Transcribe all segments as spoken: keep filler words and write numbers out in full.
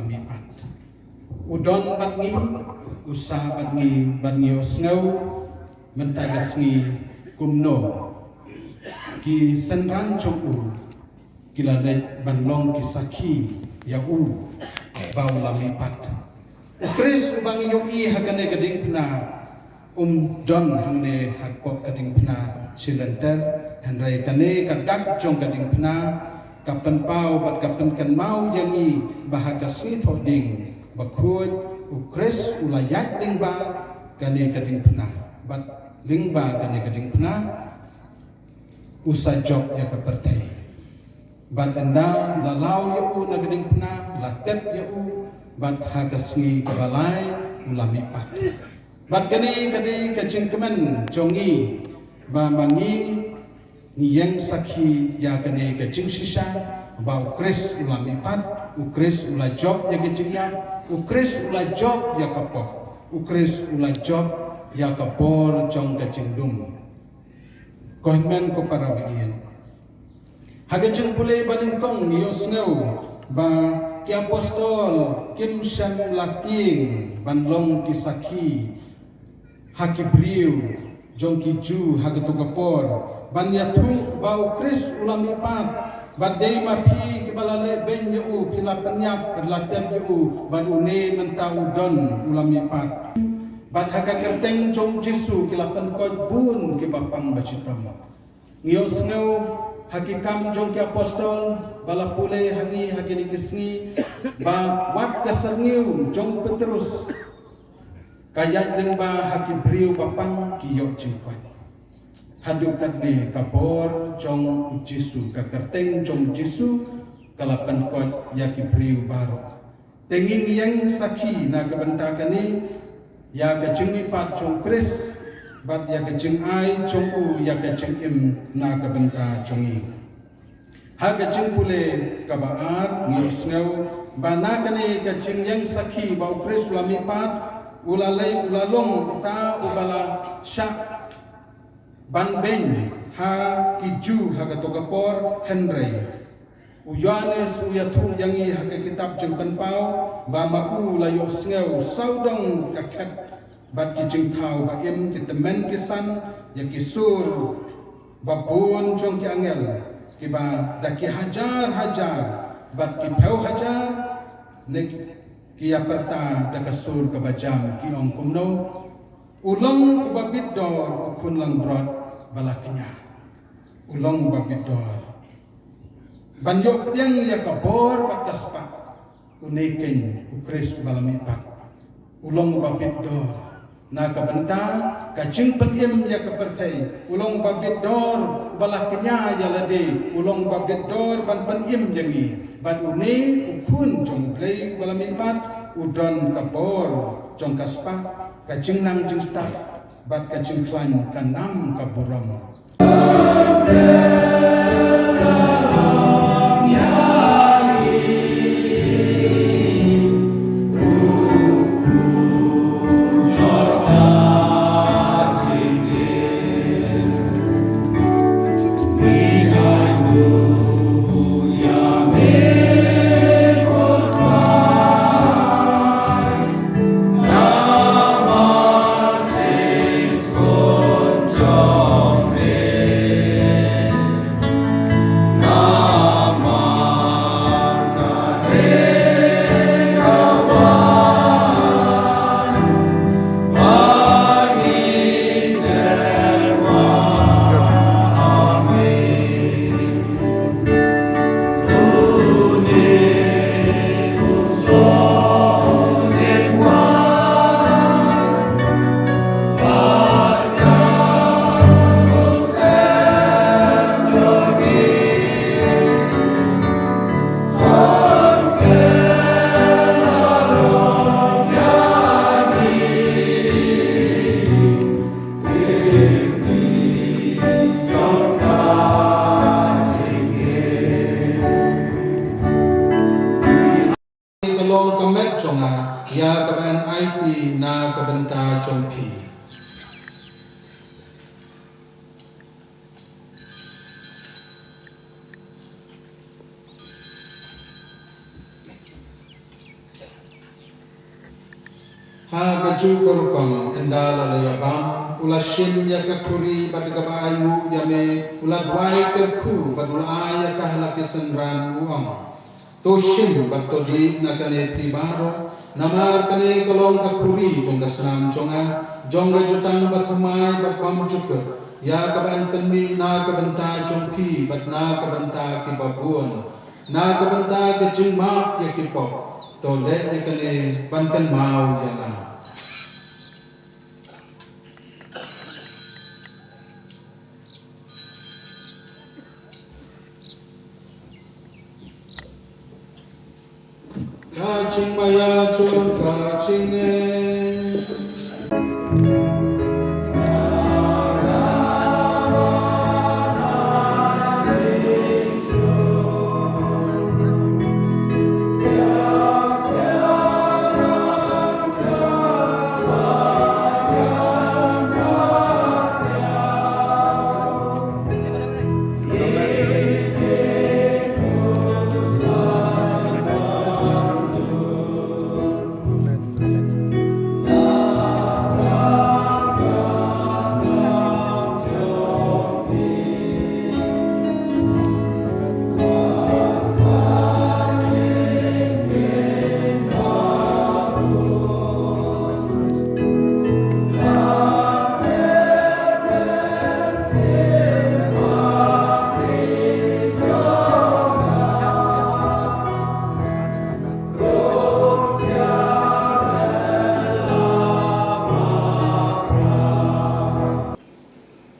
Mipat. U don bad ngi, u sah bad ngi, bad ngi ïohsngew mynta ka sngi kumno ki synran jong u ki la leit ban long ki sakhi ïa u ba u la mipat. U Khrist uba ngi ïohi ha kane ka diengphna um don hangne hapoh ka diengphna shilynter, hynrei kane ka dak jong ka diengphna ka pynpaw bad ka pynkynmaw ïa ngi ba ha ka sngi Thohdieng Bakhuid u Khrist u la ïaid lyngba kane ka diengphna, bad lyngba kane ka diengphna u sa jop ïa ka pyrthei. Bad ynda la law ïa u na ka diengphna, la tep ïa u, bad ha ka sngi kaba lai u la mihpat. Bad kane ka dei ka jingkmen jong ngi ba ma ngi ngi ïeng sakhi ïa kane ka jingshisha ba u Khrist u la mihpat, u Khrist u la jop ïa ka jingïap, u Khrist u la jop ïa ka pop, u Khrist u la jop ïa ka bor jong ka jinglum. Ko hynmen ko para baieit, ha ka jingpule ba nyngkong ngi ïohsngew ba ki apostol kim shym la tieng ban long ki sakhi ha ki briew jong ki Jiw ha kato ka por ban ïathuh ba u Khrist u la mihpat. Bad dei ma phi kiba la lehbeiñ ïa u, phi la pynïap, la tep ïa u, bad une mynta u don, u la mihpat. Bad ha ka kyrteng jong u Jisu ki la pynkoit bun kiba pang ba shitom. Ngi ïohsngew ha ki Kam jong ki Apostol ba la pule ha ngi ha kine ki sngi ba wat ka syrngiew jong u Petrus ka ïaid lyngba ha ki briew ba pang ki ïoh jingkoit. Haduh katne ka bor jong u Jisu, ka kyrteng jong u Jisu ka la pynkoit ïa ki briew baroh. Te ngi ngi ïeng sakhi na ka bynta kane ïa ka jingmihpat jong u Khrist bad ïa ka jingai jong u ïa ka jingim na ka bynta jong ngi. Ha ka jingpule kaba ar ngi ïohsngew ba na kane ka jingïeng sakhi ba u Khrist u la mihpat, u la lei, u la long uta uba la shah ban beiñ ha ki Jiw ha kato ka por, hynrei u Ïoannis u ïathuh ïa ngi ha ka kitab Jingpynpaw ba ma u la ïohsngew sawdong ka khet bad ki jingthaw ba im, ki tymmen ki san ïa ki sur ba bun jong ki angel kiba da ki hajar hajar bad ki phew hajar ne ki ïa pyrta da ka sur kaba jam, ki ong kumno: U long uba bit dor, u khun langbrot ba la kñia. U long uba bit dor ban ïoh pdiang ïa ka bor bad ka spah. Une keiñ u Khrist uba la mihpat. U long uba bit dor na ka bynta ka jingpynim ïa ka pyrthei. U long uba bit dor uba la kñia ïa lade. U long uba bit dor ban pynim ïa ngi. Bad une u Khun jong U Blei uba la mihpat u don ka bor jong ka spah, ka jingnang jingstad bad ka jingkhlaiñ ka nam ka burom. Ka long ka met jong nga ïa kaba yn aiti na ka bynta jong phi. Ju ka rukom, ynda la leit bam, u la shim ïa ka khuri bad kaba ainguh ïa me, u la duwai kyrkhu bad u la ai ïa ka ha la ki synran, u ong: To shim bad to dih na kane phi baroh, namar kane ka long ka khuri jong ka snam jong nga, jong ka jutang bathymmai bad bymjukut, ïa kaba yn pynmih na ka bynta jong phi bad na ka bynta kiba bun, na ka bynta ka jingmap ïa ki pop. To leh ïa kane ban kynmaw ïa nga. Ka jingmaïa jong ka jingngeit.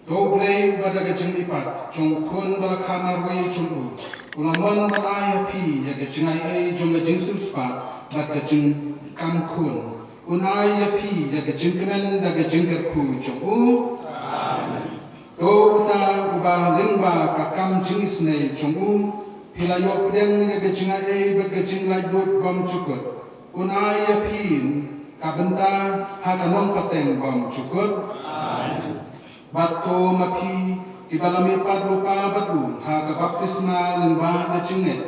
To U Blei uba da ka jingmihpat jong u Khun ba la kha marwei jong u, u la mon ban ai ha phi ïa ka jingaiei jong ka jingsiewspah bad ka jingkam khun. Un ai ïa phi ïa ka jingkmen da ka jingkyrkhu jong u. Amen. To uta uba lyngba ka kam jingisynei jong u, phi la ïoh pdiang ïa ka jingaiei bad ka jinglaitluid bymjukut. Un ai ïa phi ka bynta ha ka nongpateng bymjukut. Amen. Bad to ma phi kiba la mihpat lypa bad u ha ka baptisma lyngba ka jingngeit,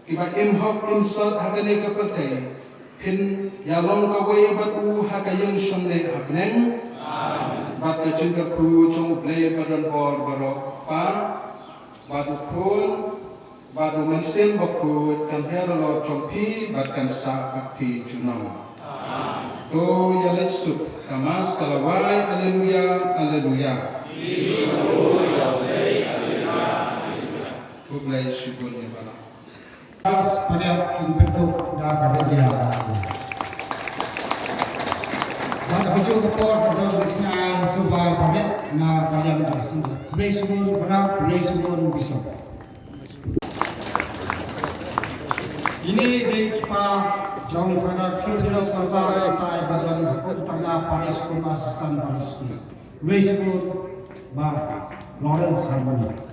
kiba im hok im sot ha kane ka pyrthei, phin ïalong kawei bad u ha ka ïing shongneh ha bneng. Amen. Bad ka jingkyrkhu jong U Blei ba don bor baroh, Kpa, bad U Khun, bad U Mynsiem Bakhuid, kan her halor jong phi bad kan sah bad phi junom. To ïa leit suk, ka Mass ka la wai. Alleluia, alleluia. U Blei shibun ïa baroh. Pas pada in bentuk da ka media. Bad ha kajuh ka por ka don ka jingai sumar paret na ka liang jong u. Khublei shibun para, khublei shibun Bishop. Kine dei ki kpa jong u Father Theophilus Massar, utai ba don ha kum tarna parish kum assistant parish priest. Khublei shibun Bah Lawrence Harmon.